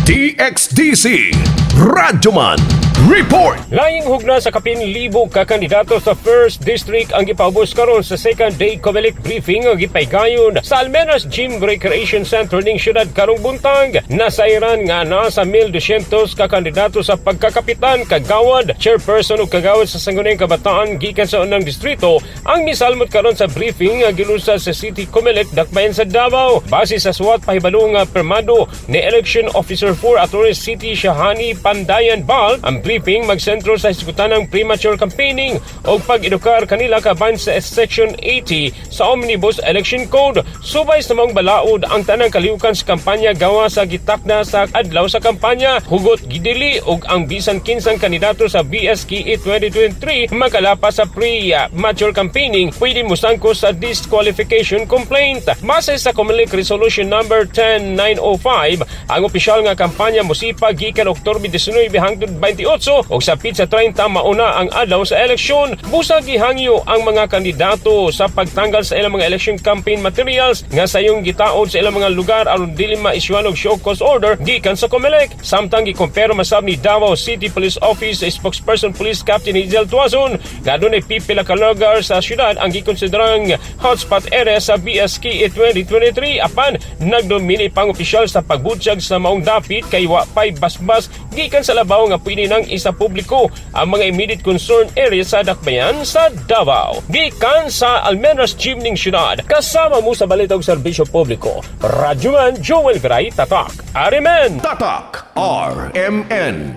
DXDC Radyoman Report. Laing hugna sa kapin libo ka kandidato sa First District ang gipaubos karon sa second day COMELEC briefing ang gipaygayon sa Almenas Gym Recreation Center ning syudad karong buntag. Nasayran nga nasa 1,200 ka kandidato sa pagkakapitan, kagawad, chairperson ug kagawad sa Sangguniang Kabataan gikan sa unang distrito ang misalmot karon sa briefing nga gilunsad sa City COMELEC dakbayan sa Davao. Base sa suwat pahibalo nga permado ni Election Officer 4 Attorney City Shahani Pandayan Bal, ang briefing magsentro sa hisgutan ng premature campaigning o pag-edukar kanila kaban sa Section 80 sa Omnibus Election Code. Subay sa maong balaod, ang tanang kalihukan sa kampanya gawa sa gitakda sa adlaw sa kampanya hugot gidili og ang bisan kinsang kandidato sa BSKE 2023 makalapas sa pre-mature campaigning pwede musangko sa disqualification complaint. Base sa COMELEC Resolution number 10905, ang opisyal nga kampanya musipa gikan Oktubre 19 hangtod 28 ug sa petsa 30 mauna ang adlaw sa eleksyon. Busa gihangyo ang mga kandidato sa pagtanggal sa ilang mga election campaign materials nga sayong gitaod sa ilang mga lugar aron dili ma-issuean og show cause order gikan sa COMELEC. Samtang gikumpirma masab ni Davao City Police Office spokesperson Police Captain Hazel Tuazon nga dunay pipila ka lugar sa syudad ang gikonsiderang hotspot area sa BSKE 2023, apan nagdomini pang opisyal sa pagbutyag sa maong dapit kay wa pay basbas gikan sa labaw nga pwede nang isa publiko ang mga immediate concern area sa dakbayan sa Davao. Gikan sa Almenas Gym ning syudad, kasama mo sa balita ug serbisyo publiko. Radyoman Joel Viray, Tatak. Arimen! Tatak RMN.